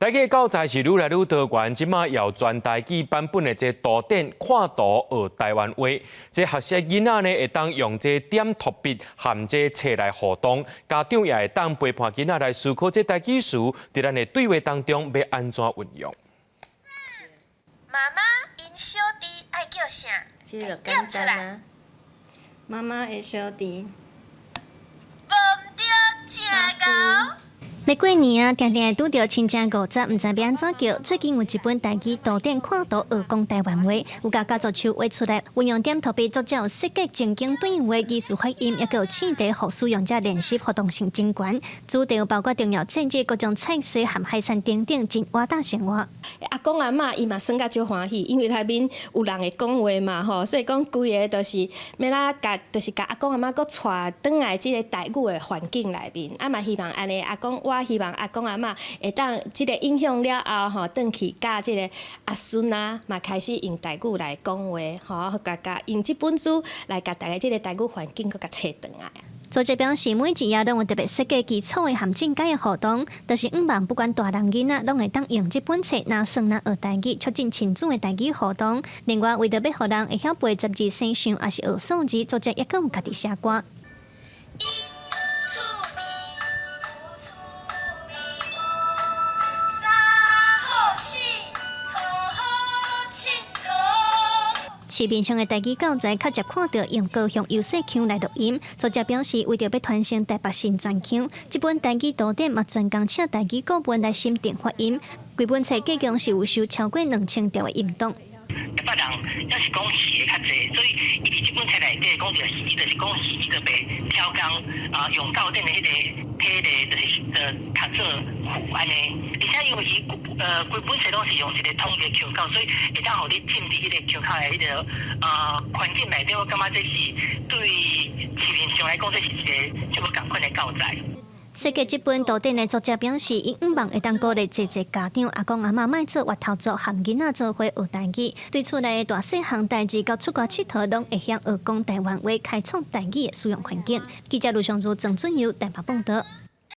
台語教材是愈來愈多元，這馬有全台語版本的這圖典看圖學台灣話。這學習囡仔呢，會當用這點塗筆和這冊來互動，家長也會當陪伴囡仔來思考這台語詞，佇咱的對話當中欲按怎運用。媽媽𪜶小弟愛叫啥？這個簡單啊。媽媽的小弟。無毋著，誠𠢕。欲過年啊，定定會拄著親戚五十，毋知欲按怎叫。最近有一本台語圖典看圖學講台灣話，有共家族樹畫出來，運用點塗筆，作者有設計情景對話、語詞發音，抑閣有試題，予使用者練習互動性真懸。主題有包括重要節日、各種菜色和海產等等，真活搭生活。阿公阿嬤伊嘛耍甲足歡喜，因為內面有人會講話嘛吼，所以講規个就是欲來共，就是共阿公阿嬤閣帶轉來這个台語的環境內面，啊嘛希望按呢阿公，我希望阿公阿嬤會當這个影響了後吼，轉去教這个阿孫啊，嘛開始用台語來講話，吼，共共用這本書來共逐家這个台語環境閣共揣轉來。作者表示，每一頁攏有特別設計基礎的和進階的互動，就是向望不管大人囡仔，攏會當用這本冊若耍若學台語，促進親子的台語互動。另外，為著欲予人會曉背十二生肖，抑是學數字，作者抑閣有家己寫歌。一厝邊，有厝邊五，三好四，討好𨑨迌。市面上的台語教材較捷看著用高雄優勢腔來錄音。作者表示，為著欲傳承台北新傳腔，這本台語圖典嘛專工請台語顧問來審定發音。規本冊計共是有收超過2000條的音檔。台北人抑是講魚的較濟，所以伊佇這本冊內底講著魚，就是講魚，伊就袂超工啊，用教典的彼个體例，就是讀做魚按呢。而且因為伊規本冊攏是用一个統一的腔口，所以會當予你進佇彼个腔口的彼个環境內底，我感覺這是對市面上來講，這是一个足無仝款的教材。設計這本圖典的作者表示，伊向望會當鼓勵濟濟家長阿公阿嬤莫做越頭族，和囡仔做伙學台語，對厝內的大細項代誌到出外𨑨迌，攏會曉學講台灣話，開創台語的使用環境。記者盧尚如、鄭俊佑台北報導。